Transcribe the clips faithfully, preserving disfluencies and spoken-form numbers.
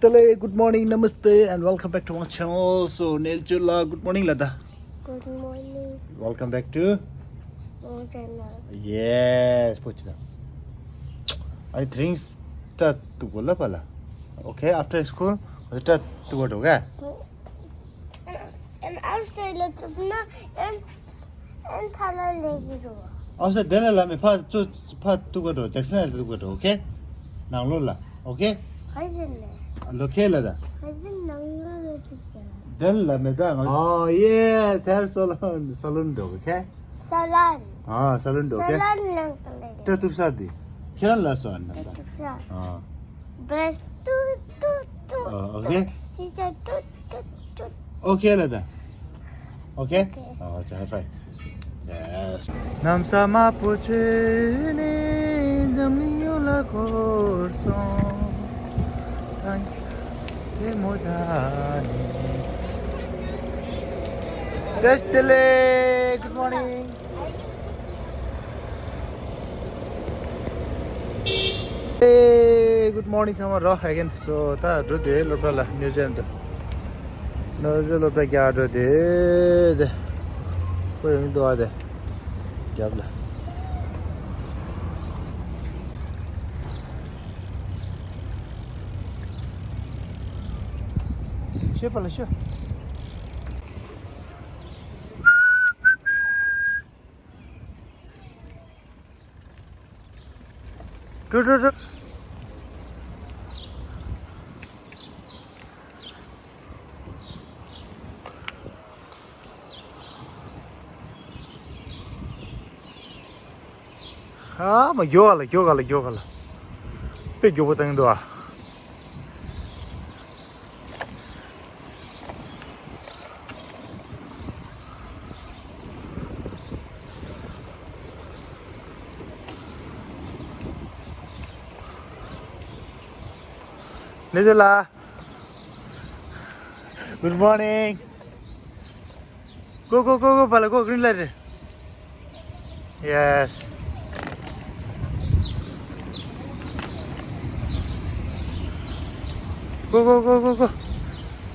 Hello, good morning, namaste, and welcome back to my channel. So, Nelchula, good morning, Lada. Good morning. Welcome back to my channel. Yes, pochna. I think start to go la pala. Okay, after school, start to go to okay. And outside, look, and And ཐ་ལ་ལེ་གི་རོ། ཨོ་སེ་དེ་ལ་ལ་མེ་ཕ་ཚོ་ཕ་ཏུ་ག་རོ་ཇེག་སན་ལ་ཏུ་ག་རོ། ཨོ་ཁེ། ནང་ལོ་ལ། ཨོ་ཁེ། ག་ཡིན་ནས། ལོ་ཁེ་ལ་ད། ག་ཡིན་ནང་ལོ་ལ་ཏུ་ག་རོ། དེ་ལ་མེ་ད་ང་། ཨོ་ཡེ་སེར་སོ་ལོན་སོ་ལོན་འགྲོ་ཁེ། སོ་ལོན། ཨ་སོ་ལོན་འགྲོ་ཁེ། སོ་ལོན་ནང་ལ་ལེ། ཏུ་ཏུབ་ས་དི། ཁྱེད་རང་ལ་སོ་ཨན་ན་ད། ཏུ་ཏུབ་ས། ཨ། Brush, toot, toot, toot, ཨོ་ཨོ་ཁེ། Teacher, toot, toot, toot. ཨོ་ཁེ་ལ་ད། ཨོ་ཁེ། ཨོ་ཁེ། ཨོ་ཇ་ཧའི་ཕའི། ཡེ་སི། གནམ་ས་དམར་པོ་ཆེ་ནས་འཛམ་གླིང་ཡུལ་ལ་འཁོར་སོང་། ཚང་དེ་མོ་ཚ་ནས། བཀྲ་ཤིས་བདེ་ལེགས། Good morning. Hey, good morning ཚང་མ་རོ། Again so ད་འགྲོ་དེ་སློབ་གྲྭ་ལ་ནིའུ་ཛི་ལན་ཌི་ནིའུ་ཛི་སློབ་གྲྭ་རྒྱག་འགྲོ་དེ་དེ་ཁོ་ཡོང་གི་འདུག་ཨ་དེ་རྒྱབ་ལ། ཤེས་པ་ལ་ཤོད། ཀྲུ་ཀྲུ་ཀྲུ། ཨ་མ་མགྱོགས་ག་ལ་མགྱོགས་ག་ལ་མགྱོགས་ག་ལ། དཔེ་མགྱོགས་པོ་བཏང་འདུག་ཨ། ནི་དེ་ལ། Good morning. Go, go, go, go, Pala, go, green light. Yes. Go, go, go, go, go.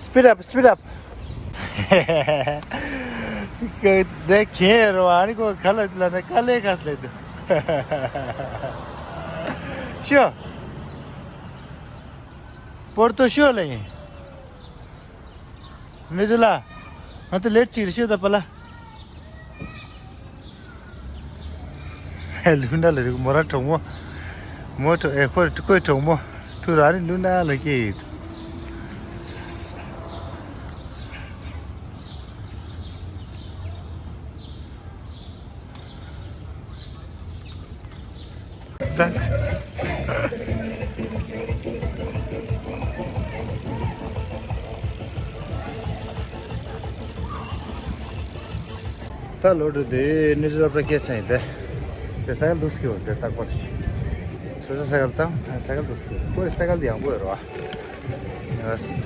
Speed up, speed up. ཁྱེད་རང་ཨ་ནི་ཁོ་ག་ལ་ལ་ན་དཀའ་ལས་ཁག་སླེབས་འདུག་ཤོ། པོར་ཏོ་ཤོ་ལ་ཡིན། ནི་དེ་ལ། ང་ཚོ་ལེ་ཊི་ཅིག་རེད་ཤོད་ད་པ་ལ། ལུ་ན་ལ་རིག་མོ་ར་གྲོགས་མོ། མོ་གྲོགས་ཨེ་ཁོ་རེ་ཀོའི་གྲོགས་མོ། ཐུ་ར་རི་ལུ་ན་ལ་སྐྱེས་ཡོད། ད་ལོ་འགྲོ་དེ་ནི་ཚོ་པ་སྐད་ཆ་ཡིན་ཏེ། དེ་སའི་ཀལ་འདུག་སྐྱོ་དེ་རྟག་པར་ཤི། སོ་སོ་སའི་ཀལ་བཏང་། ཨ་སའི་ཀལ་འདུག་སྐྱོ། ཁོའི་སའི་ཀལ་དེ་ཡང་པོ་ཡོད་རེད་བ། ཡ་སུ་ད།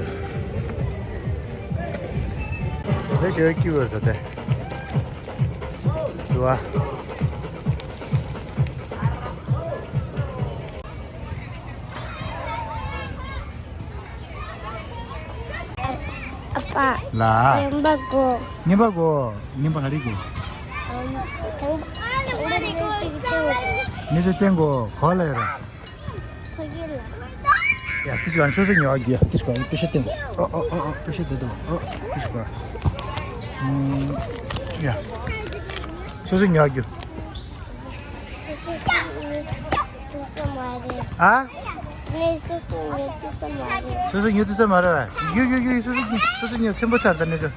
དེ་ཞོ་ཀི་བར་ད་དེ། དུ་བ། ཨ་ཕ། ལ། རིམ་པ་གོ། རྔན་པ་གོ། རྔན་པ་ག་རེ་གོ། ཨམ། ཐང་། ཐང་པོ་རེ་གོ་ཅིག་ཅིག་ནི་ཚོ་བསྟན་གོ་གོ་ལ་ཡོད་ར། ཕ་གི་ལ། ཡ་ཁི་ཆུ་ག་ནི་སོ་སོ་ཉོ་རྒྱུ་ཡ། ཁི་ཆུ་ག་ནི་པེ་ཤ་བསྟན་གོ། ཨོ་ཨོ་ཨོ་ཨོ་པེ་ཤ་བསྟན་གོ། ཨོ་ཁི་ཆུ་ག་ཨམ། ཡ། སོ་སོ་ཉོ་རྒྱུ། ཨ། ངས་སོ་སོ་ཉོ་ཐུབ་ས་མ་རེད། སོ་སོ་ཉོ་ཐུབ་ས་མ་རེད་བ། ཡོ་ཡོ་ཡོ། སོ་སོ་ཉོ། སོ་སོ་ཉོ། ཆེན་པོ་ཚར་ད་ནི་ཚོ།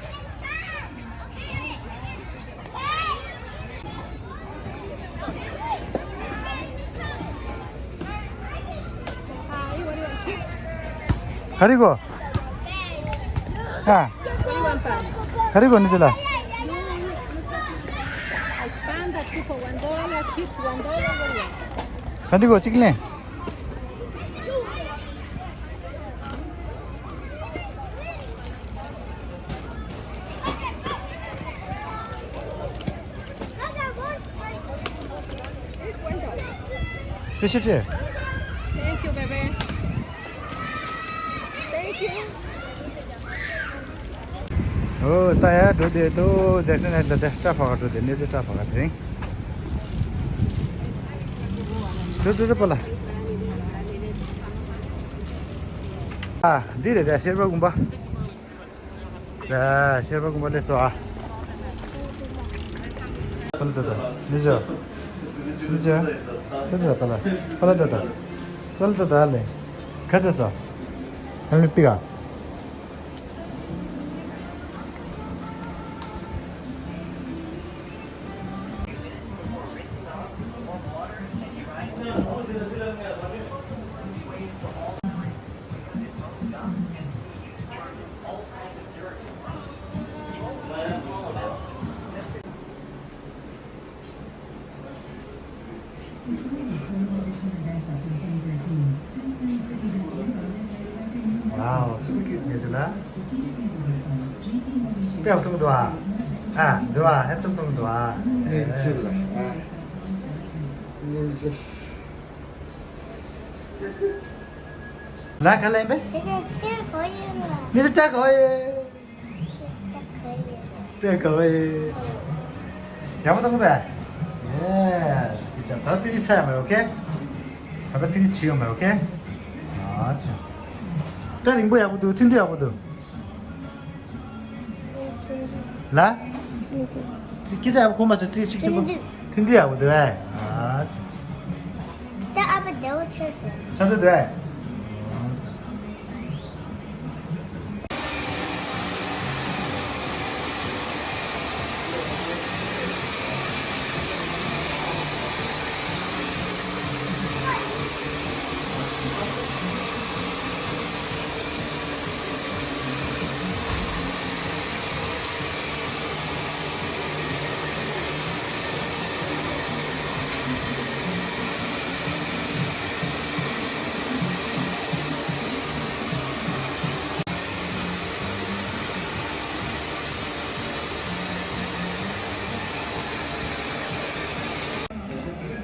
ག་རེ་གོ། ཨ། ག་རེ་གོ་ནི་དེ་ལ། Panda two for one dollar, chips one dollar, what do you want? ག་རེ་གོ་གཅིག་ལེན། This one dollar. Thank you, baby. Thank you. ཨོ་ད་ཡར་འགྲོ་བསྡད་འདུག་ཇེག་སན་ཨའི་ལེན་ཌི་ལ་དེ་སྐྲ་ཕར་ག་འགྲོ་བསྡད། གནས་ཚུལ་སྐྲ་ཕར་ག་དེ་རིང་འགྲོ་འགྲོ་འགྲོ་པ་ལ། ཨ་འདི་རེད་དེ་ཤེར་པ་དགོན་པ། ཡ། ཤེར་པ་དགོན་པ་སླེབས་སོང་ཨ། པ་ལ་ད་ད། ནི་ཇོ། ནི་ཇོ། ད་ད་པ་ལ། པ་ལ་ད་ད། པ་ལ་ད་ད་ལེ། ཁ་ཚ་སོ། ཨ་མི་པི་ག Wow, super cute, Angela. དཔེ་ཡག་པོ་མཐོང་གི་འདུག་ཨ། ཨ། འདུག་ཨ། ཧེན་སམ་མཐོང་གི་འདུག་ཨ། ཨེ་ཁྱོད་ལ། ཨ། ལ་ག་ལ་ཡིན་པས། དེ་ཚོ་ཆེར་གོ་ཡོད་ལ། མི་ཚོ་སྐྲ་གོ་ཡོད། སྐྲ་གོ་ཡོད། སྐྲ་གོ་ཡོད། ཡག་པོ་མཐོང་གི་འདུག་ཨ། Yes, good job. ད་ཕི་ནི་ཤི་བྱས་ཡོད་མ་རེད། ཨོ་ཁེ། ད་ལྟ་ཕི་ནི་ཤི་བྱས་ཡོད་མ་རེད། ཨོ་ཁེ། ཨ་ཅེ། སྐྲ་རིང་པོ་ཡག་པོ་འདུག་ཐུང་ཐུང་ཡག་པོ་འདུག་ལ། སྐྱིད་ཚ་ཡག་པོ་ཁུག་མ་སོང་། ཏི་ཞིག་ཆེན་པོ། ཐུང་ཐུང་ཡག་པོ་འདུག་ཨེ། ཨ་ཅེ། ད་ཨ་ཕ་བདེ་བོ་ཆགས་སོང་། ཆགས་སོང་འདུག་ཨེ།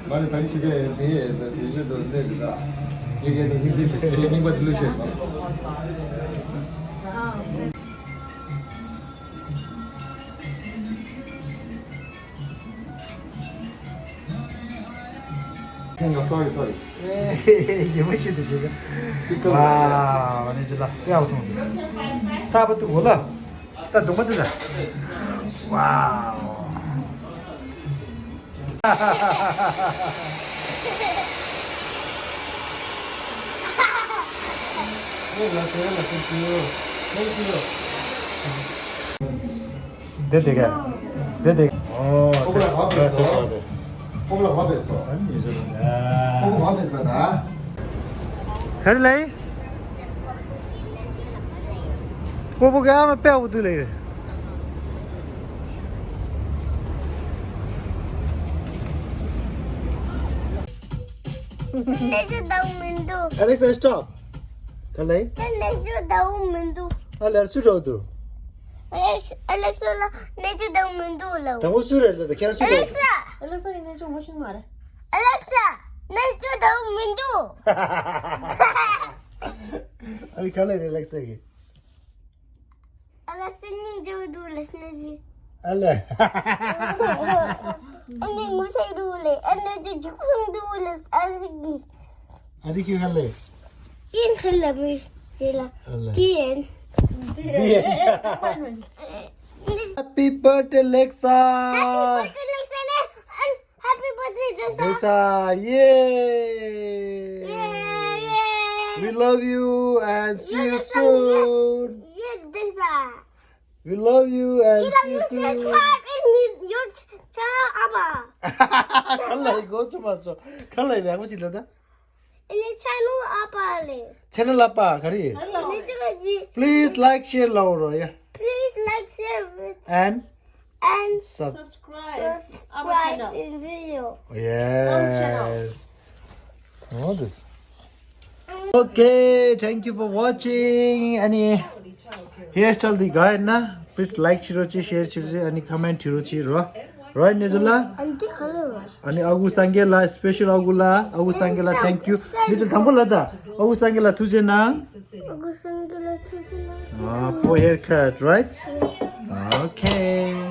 མ་ནི་ད་ནི་ཕྱི་རྒྱལ་ཡོད་པའི་ད་བོད་གཞས་འགྲོ་ཚད་འདི་དག་ཡི་གེ་ནི་ཧིན་དི་ཚིག་ཤེས་རྙིང་པ་དེ་ལུས་ཤེས། Sorry, sorry. ཡེ་མོ་ཆེ་དེ་ཞུ་ག Because ཝའོ། ཨ་ནི་ཅི་ལ་ཡག་པོ་མཐོང་འདུག་ད་བ་དུ་གོ་ལ། ད་གདོང་པ་དེ་ལ། ཝའོ། བསྡད་བསྡད་ག་བསྡད་བསྡད་ག་ཨོ། ཨོ་ལ་བ་བས་སོ། ཨོ་ལ་བ་བས་སོ། ཨ་ནི་ཟེར་ན། ཨོ་བ་བས་སོ་ད། ག་རེ་ལབ་ཡིན། སྤོ་བོ་ག་ཨ་མ་དཔེ་ཡག་པོ་འདུག་ལབ་ཡིན། ལས་ཤོ་དང་མི་འདུག Alexa, stop. ག་ལབ་ཡིན། ད་ལས་ཤོ་དང་མི་འདུག་ཨ་ལས་སུ་འགྲོ་འདུག Alexa, Alexa ལ་གནས་ཚུལ་དང་མི་འདུག་ལབ། དང་པོ་སུ་རེད་ལབ་ད་ཁྱེད་རང་སུ་རེད། Alexa, Alexa ཡིན་ན་ཅུང་མ་ཤེས་མ་རེད། Alexa གནས་ཚུལ་དང་མི་འདུག་ཨ་རི་ག་ལ་རེད་Alexa གི། Alexa སྙིང་རྗེ་པོ་འདུག་ལབ་གནས་ཚུལ། ཨ་ལས། ཨ་ནི་ངུ་ས་འདུག་ལབ། ཨ་ནི་དེ་རྒྱུག་ཁུངས་འདུག་ལབ་ཨ་ཟིག་གི། ཨ་རི་ཁྱོད་ག་ལས། ཨིན་ཁ་ལ་མི་ཟེར་ལ། ཨ་ལ། The end. The end. Happy birthday, Alexa. Happy birthday, Alexa. Happy birthday, Alexa. Alexa, yay. Yay, yay. We love you and see you soon. Yeah, Alexa. We love you and see you soon. Subscribe in your channel, Abba. ག་ལ་གོ་ཐུབ་མ་སོང་། ག་ལ་ཡག་པོ་ཅིག་ལབ་ད། ཨ་ནི་ཆེ་ནལ་ཨ་ཕ་ལེ། ཆེ་ནལ་ཨ་ཕ་ག་རེ། ནི་ཅི་ག་ཅི། Please like, share ལབ་རོགས་ཡ། Please like, share with And and sub- subscribe our channel. In video. Yes. All this. Okay, thank you for watching. Any hairstyle འདི་དགའ་ཡོད་ན། Please like བྱེད་རོགས་བྱེད། Share བྱེད་རོགས་བྱེད། ཨ་ནི་comment བྱེད་རོགས་བྱེད་རོགས། Right, Nezula? ཨན་ཏི་ག་རེ་རེད། ཨ་ནི་ཨ་ཁུ་སངས་རྒྱས་ལ་special ཨ་ཁུ་ལ་ཨ་ཁུ་སངས་རྒྱས་ལ་thank you. མི་དེ་དང་པོ་ལ་ད་ཨ་ཁུ་སངས་རྒྱས་ལ་ཐུགས་རྗེ་གནང་། ཨ་ཁུ་སངས་རྒྱས་ལ་ཐུགས་རྗེ་གནང་། Ah, for haircut, right? Okay.